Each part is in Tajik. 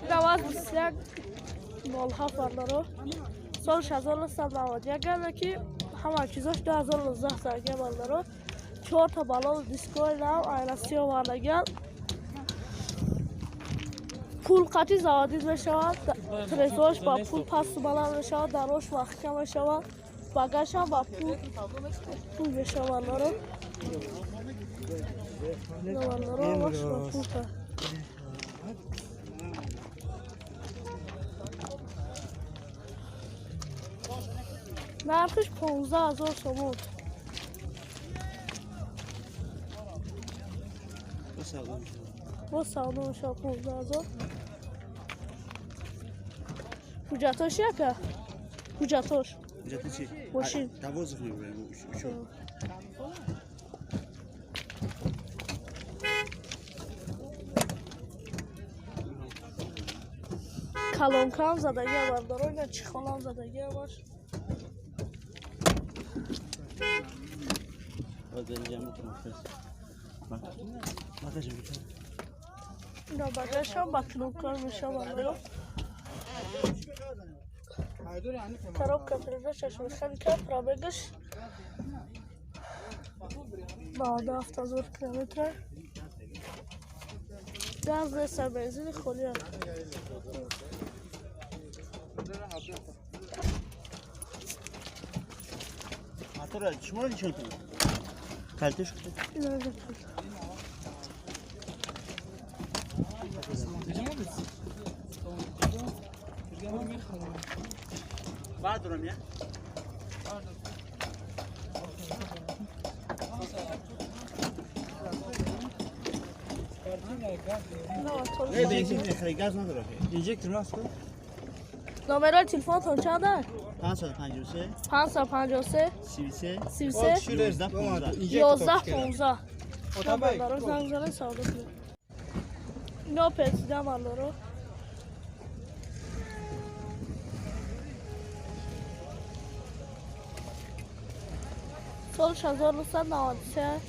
Наваз 21 07 бардаро. Соли 1991 гана ки ҳама чизош 2019 сарга бардаро. Чорта балон дискои нав айрасӣ овардаган. Пул қатӣ заводид мешавад, трезош ба пул пасту баланд мешавад, дарош маҳкам мешавад, багажам ба пул мешавад бардаро. Бардаро ҳамаш ба пул та. Нархиш 15 000 сомон. Бо савдо мешавад 15 000. Ҳуҷҷатош яка? Ҳуҷҷатош? Мошин. Калонкаам задагиам бардаро, ина чехолам задагиам аш. Ина багажам ба кнопка мешавад бардаро. Коробка передачаш механика, пробегаш 97 000 километра. Газ нест, бензини холия. Номерои телефонтон чанд аст? 553 553 33 33 11 15. 11 15. Баро занг занед, савдо кунед. Ино печида бардаро. Соли 1993,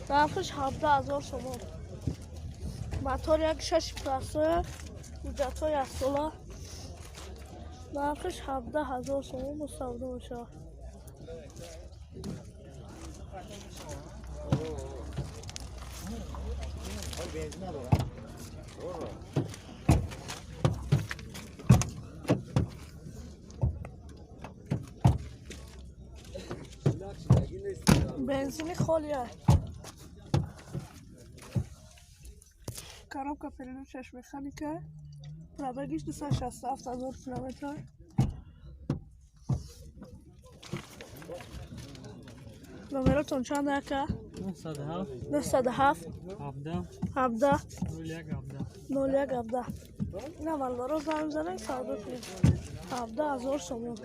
нархиш 17 000 сомон. Мотор як шаши простое, ҳуҷҷатҳо яксола. Нархиш 17 000 сомон, бо савдо мешавад. Бензини холия. Коробка передачаш механика. Пробегиш 267 000 километр. Номеротон чанд ака? 907 907 17 17 01 17. 01 17. Ина бардаро занг занед, савдо кунед. 17 000 сомон.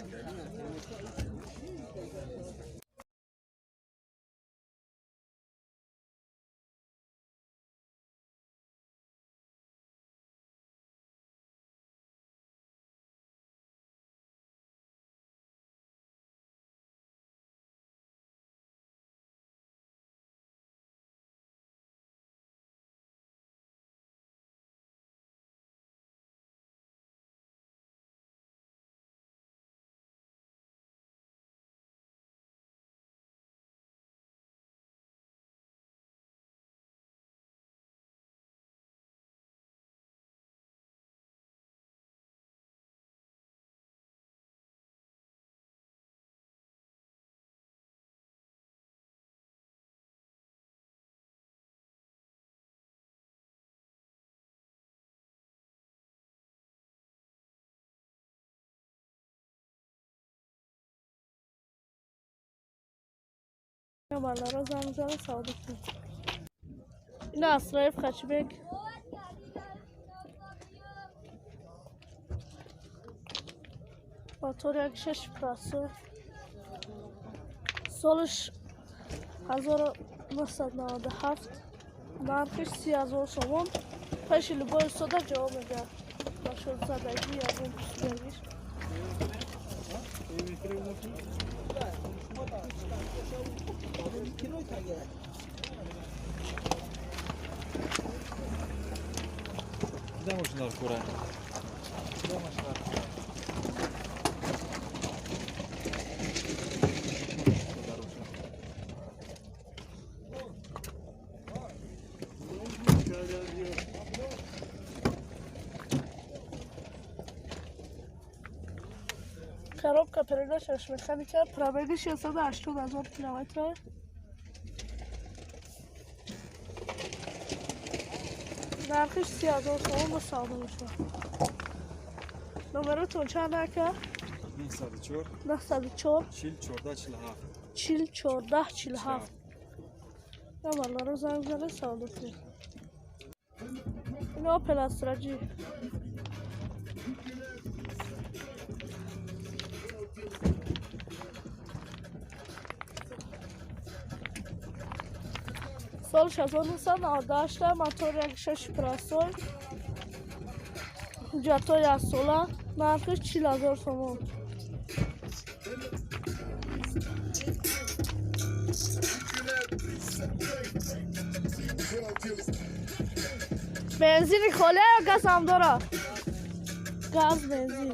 Бардаро занг занед, савдо кунед. Ина Асраев Хачибек. Мотор як шаши простой. Солиш 1997, нархиш 30 000 сомон. Пеши любой устода ҷавоб медиҳад. Нашуд задагӣ ягон пусидагиш. мошин дар кора? Кадом мошин дар кора? Коробка передач механика, пробеги 680 000 километров. Нархиш 30 000 сомон бо савдо мешавад. Номеротон чанд ака? 904 904 40 14 47 40 14 47. Номерро занг занед, савдо кунед. Ин Опел Астра G. Соли 1998, мотор 1.6 простой, ҳуҷҷатҳои яксола, нархиш 40 000 сомон. Бензини холия ё газ ҳам дорад? Газ, бензин.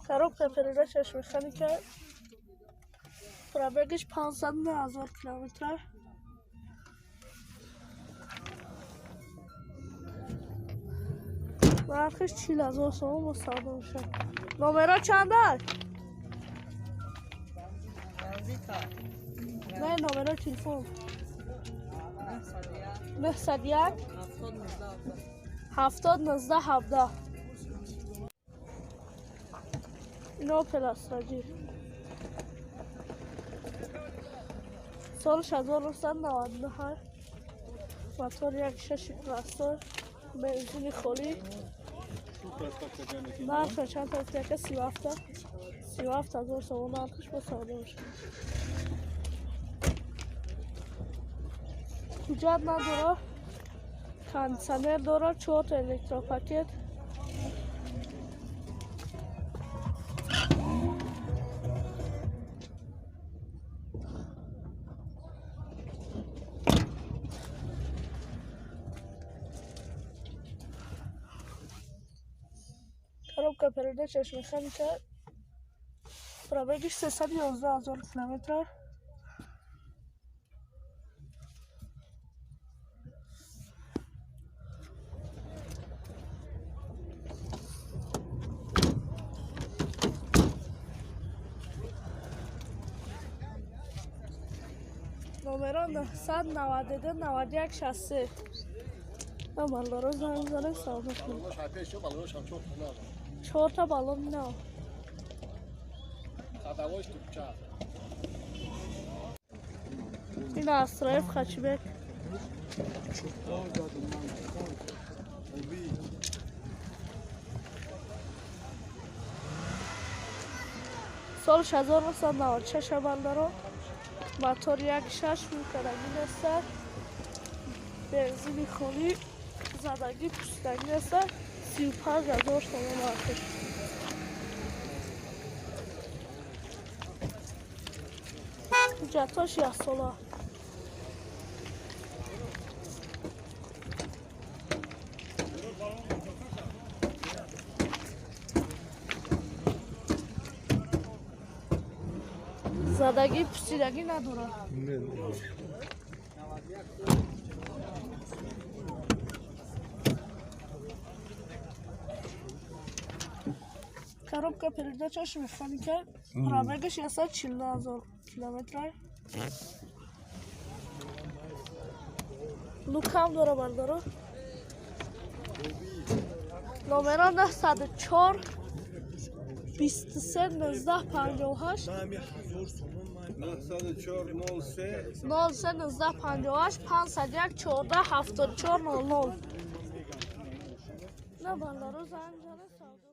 Коробка передачаш механика, пробегиш 509 000 километр. Нархиш 40 000 сомон бо савдо мешавад. Номеро чанд аст? Не, номеро телефон. 901 70 19 17. Ин Опел Астра G. Соли 1999, мотор 1.6 простой, бензини холӣ. Нархаш чанд та гуфти ака? 37 37 000 сомон нархиш бо савдо мешавад. Ҳуҷҷат надорад, кондитсионер дорад, 4 та электропакет. Коробка передачаш механика, пробегиш 311 000 километр. Номеро 992 91 63. Номерларо занг занед, савдо кунед. 4 та балон нав. Ин Астра F хэтчбек. Соли 1996 бандаро, мотор 1.6 мекардагӣ неста, бензини холӣ, задагӣ пӯсидагӣ неста, 35 000 сомон нархиш. Ҳуҷҷатҳош яксола. Задагӣ пӯсидагӣ надорад. Коробка передачаш механика, пробегаш 149 000 километр. Лукам дора бардоро. Номеро 904 23 19 58 904 03 03 19 58 501 14 74 00. На бардоро занг занед, савдо.